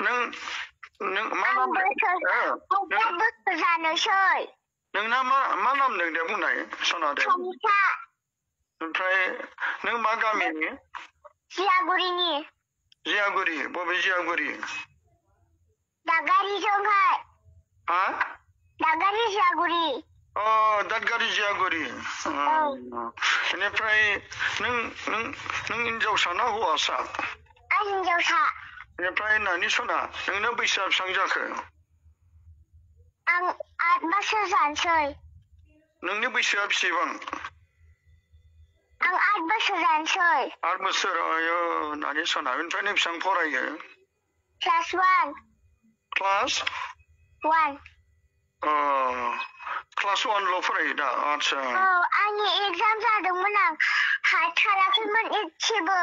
नों नों मा नाम बोसोर जानोसै नोंना मा नाम नों दे बुंनाय सना दे सनिता ओमफ्राय नों मा गामिनि जियागुरिनि जियागुरि बबे जियागुरि दादगारिजोंहाय हा दादगारि जियागुरि अ दादगारि जियागुरि बेनिफ्राय नों हिनजावसा ना हौवासा आं हिनजावसा बेनिफ्राय नानि सना नोंनो बैसोआ बेसेबां जाखो आं 8 बोसोर जानोसै नोंनि बैसोआ बेसेबां आं 8 बोसोर जानोसै 8 बोसोर आयो नानि सना बेनिफ्राय नों बेसेबां फरायो क्लास 1 क्लास 1 ल' फरायो दा आच्छा औ आंनि एगजाम जादोंमोन आं हाथाराखैमोन एसेबो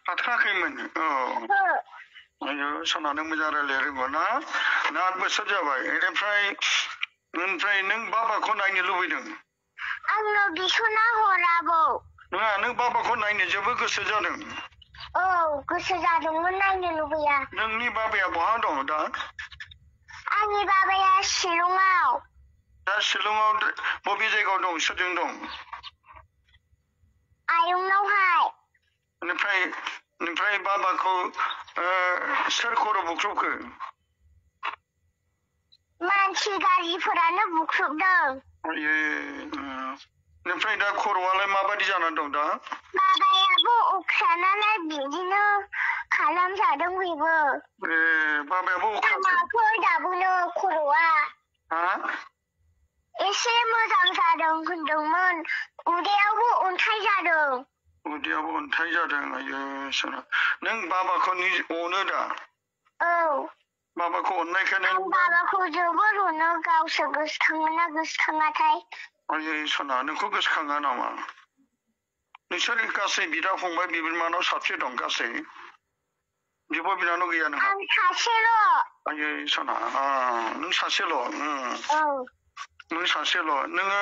हाथाराखैमोन औ आयो सना नों मोजां रायलायनो रोंगौ ना 8 बोसोर जाबाय बेनिफ्राय नों बाबाखौ नायनो लुबैदों आंनो बिसना हराबो नङा नों बाबाखौ नायनो जोबोद गोसो जादों औ गोसो जादोंमोन नायनो लुबैया नोंनि बाबाया बहा दं दा आंनि बाबाया शिलंआव दा शिलंआव बबे जायगायाव दं सोरजों दं आयंनावहाय बेनिफ्राय बाबाखौ सोर खर' बुख्रुबखो मानसि गारिफोरानो बुख्रुबदों बेनिफ्राय दा खर'आलाय माबायदि जानानै दं दा बाबायाबो अख्रानालाय बिदिनो खालामजादों बेबो बाबायाबो अख्रानाखै दाबोनो खर'आ एसे मोजां जादों होनदोंमोन उदैयावबो अन्थाइ जादों उदैयावबो अन्थाइ जादों आयो सना नों बाबाखौ अनो दा औ बाबाखौ अननायखायनो आं बाबाखौ जोबोर अनो गावसो गोसोखाङोना गोसोखाङाथाय आयो सना नोंखौ गोसोखाङा नामा नोंसोर गासै बिदा फंबाय बिबोनानाव साबसे दं गासै बिब' बिनानाव गैया नोंहा आं सासेल' आयो सना नों सासेल' नों सासेल' नोङो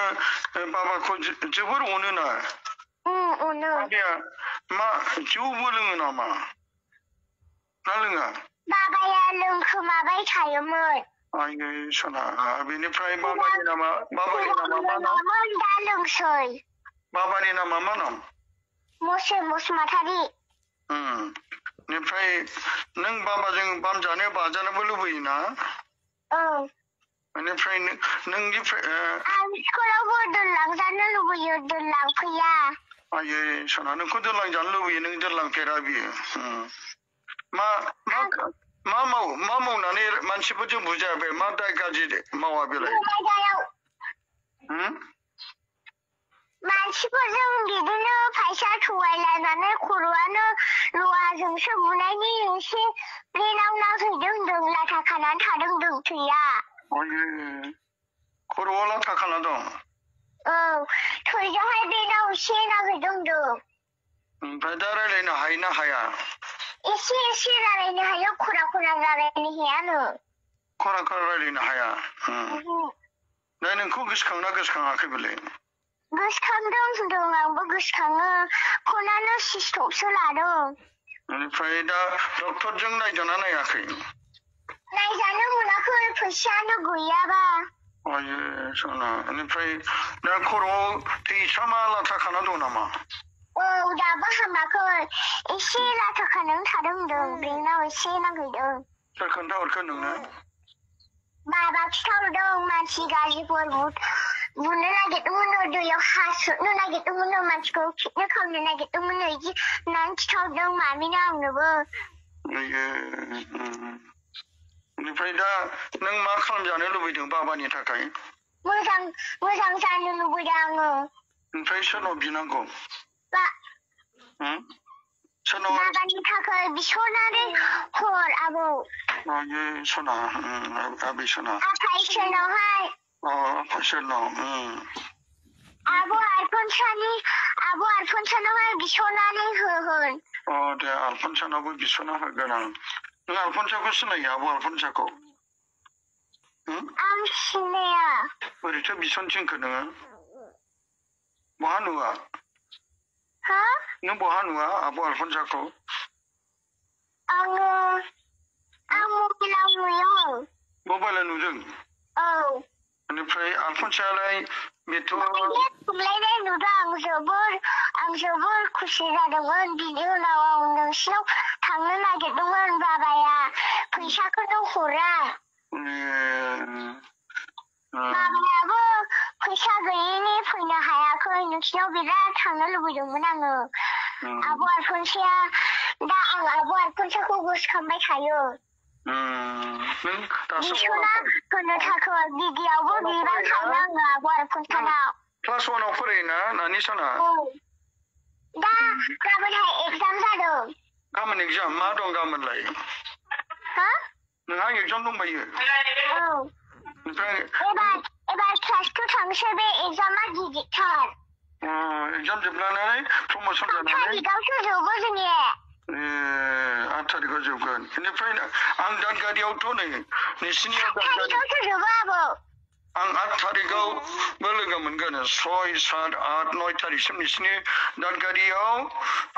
बाबाखौ जोबोर अनो ना अनो मा जौबो लोङो नामा ना लोङा बाबाया लोंखोमाबाय थायोमोन आयो सना बेनिफ्राय बाबानि नामा मा दा लोंसै बाबानि नामा मा नाम मसे बसुमतारी बेनिफ्राय नों बाबाजों बामजानो बाजानोबो लुबैयोना बेनिफ्राय नोंनिफ्राय आं स्कुलावबो दोनलांजानो लुबैयो दोनलांफैया आयो सना नोंखौ दोनलांजानो लुबैयो नों दोनलांफेरा बियो मा मावनानै मानसिफोरजों बुजाया बे मा दाय गाज्रि मावा बेलाय मानसिफोरजों बिदिनो फैसा थगायलायनानै खर'आनो लहाजोंसो बुनायनि एसे ब्रेनाव नांहैदों होनदों लाथा खानानै थादों होनदों थैया खर'आव लाथा खाना दं थैजोंहाय ब्रेनाव एसे नांहैदों होनदों ओमफ्राय दा रायलायनो हायो ना हाया एसे रायलायनो हायो खरा रायलायनो हायानो खरा रायलायनो हाया दा नोंखौ गोसोखांना गोसोखाङाखै बेलाय गोसोखांदों होनदों आंबो गोसोखाङो फनानो सिस्टपसो लादों बेनिफ्राय दा डक्टरजों नायजाना नायाखै नायजानो मोनाखै फैसायानो गैयाबा आयो सना बेनिफ्राय दा खर'आव थैसामा लाथा खाना दं नामा दाबो हामाखै एसे लाथा खानानै थादों होनदों ब्रेनाव एसे नांहैदों सोर खोन्थाहरखो नोंनो बाबा खिथाहरदों मानसि गाज्रिफोर बुनो नागिरदोंमोन दैयाव हासोनो नागिरदोंमोन मानसिखौ किडनेप खालामनो नागिरदोंमोन बिदि होननानै खिथाहरदों मामिनो आंनोबो बेनिफ्राय दा नों मा खालामजानो लुबैदों बाबानि थाखाय मोजां जानो लुबैदों आङो ओमफ्राय सोरनाव बिनांगौ बाबानि थाखाय बिसनानै हर आबौ आयो सना आबै सना आफाइसोनावहाय आफाइसोनाव आब' आलफनसानावहाय बिसनानै होन दे आलफनसानावबो बिसना होगोन आं नों आलफनसाखौ सिनायो आब' आलफनसाखौ आं सिनाया बोरैथो बिसनथिंखो नोङो बहा नुवा नों बहा नुवा आब' आलफनसाखौ आं आलफनसायालाय नुदों औ बेनिफ्राय आलफनसायालाय बेथ' खुंलायनाय नुदों आं जोबोर खुसि जादोंमोन बिनि उनाव आं नोंसिनाव थांनो नागिरदोंमोन बाबाया फैसाखौनो हरा बाबायाबो फैसा गैयिनि फैनो हायाखै नोंसिनाव बिराद थांनो लुबैदोंमोन आङो आब' आलफनसाया दा आं आब' आलफनसाखौ गोसोखांबाय थायो नों दासो बिसना होनो थाखाय बिगियावबो बिबान थायो आङो आब' आलफनसानाव क्लास 1 आव फरायोना नानि साना दा गाबोनहाय एगजाम जादों गाबोन एगजाम मा दं गाबोनलाय हा नोंहा एगजाम दंबायो औ ओमफ्राय एबार क्लास 2 थांसै बे एगजामा गिदिरथार एगजाम जोबनानै प्रमोसन 8 जानानै थारिखआवसो जोबो जोंनिया 8 थारिखआव जोबगोन बेनिफ्राय आं दादगारियावथ' नै नोंसिनियाव 8 थारिखआवसो जोबो आबौ आं 8 थारिखआवबो लोगो मोनगोन 6, 7, 8, 9 थारिखसिम नोंसिनि दादगारियाव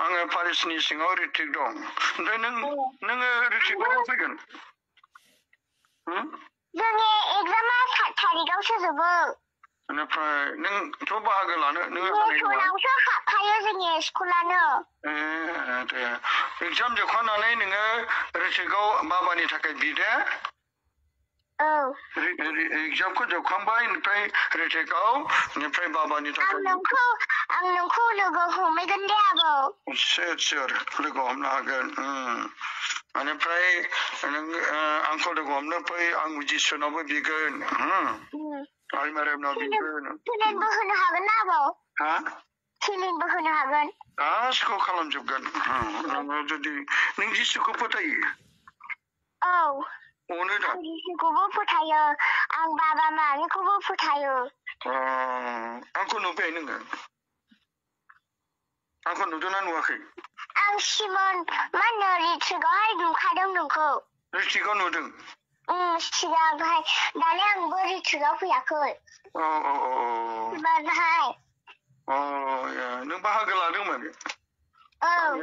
आङो पारिसनि सिङाव रिट्रिक दं ओमफ्राय नोङो रिट्रिकआव फैगोन जोंनि एगजामा 7 थारिखआवसो जोबो बेनिफ्राय नोंथ' बाहागो लानो नोङो बेथनावसो हाबखायो जोंनि स्कुलानो दे एगजाम जोबखांनानै नोङो रिट्रिकआव बाबानि थाखाय बिदे एगजामखौ जोबखांबाय ओमफ्राय रिटेकआव ओमफ्राय बाबानि थाखाय आं नोंखौ लोगो हमहैगोन दे आबौ सियर लोगो हमनो हागोन बेनिफ्राय नों आंखौ लोगो हमनो फै आं जिसुनावबो बिगोन आलमारियाव बिगोन पेमेन्टबो होनो हागोन ना आबौ हा पेमेन्टबो होनो हागोन गासिखौ खालामजोबगोन जुदि नों जिसुखौ फोथायो औ अनो दा आं जिसुखौबो फोथायो आं बाबा मामिखौबो फोथायो आंखौ नुबाय नोङो आंखौ नुदोंना नुवाखै आं सिमोन मा होनो रिट्रिकआवहाय नुखादों नोंखौ रिट्रिकआव नुदों सिगांहाय दालाय आंबो रिट्रिकआव फैयाखै एबारहाय नों बाहागो लादोंमोन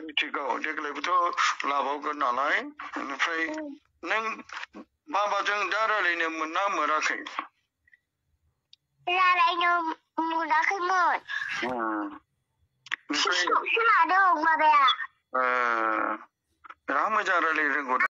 रिट्रिकआव देग्लायबोथ' लाबावगोन नालाय बेनिफ्राय नों बाबाजों दा रायलायनो मोनना मोनाखै रायलायनो मोनाखैमोन सिस्टमसो लादों बाबाया बिराद मोजां रायलायनो रोंगौ